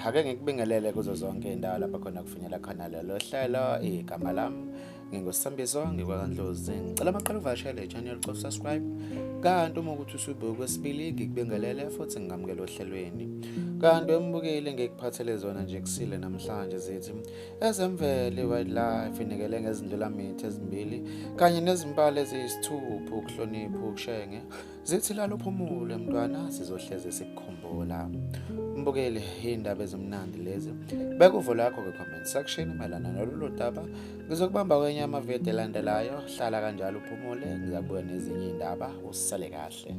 Ake ngikubingelele kuzo zonke indawo lapho khona kufinyela khona lelo hlelo. Igama lami nginguSambiso ngikwaKandlozi. Ngicela amaqala uvakashele channel ucofa subscribe. Kanti uma ukuthi usubuke kwesibili ngikubingelele futhi ngingamukela ohlelweni. Kanti wembukeli ngikuphathele zona nje kusile namhlanje zithi ezemvelo i-wildlife inikele ngezindlulamithi ezimbili kanye nezimpala eziyisithupha ukuhlonipha ukushenge. Zithi lalo phumule mntwana sizohleze sikukhumbula. Mbukeli indaba ezimnandi lezi. Beka uvo lakho kwi-comment section mayelana nalolu daba. Ngizokubamba kwenye amavidiyo elandelayo. Hlala kanjalo uphumule, ngizabuya nezinye iy'ndaba. Usale kahle.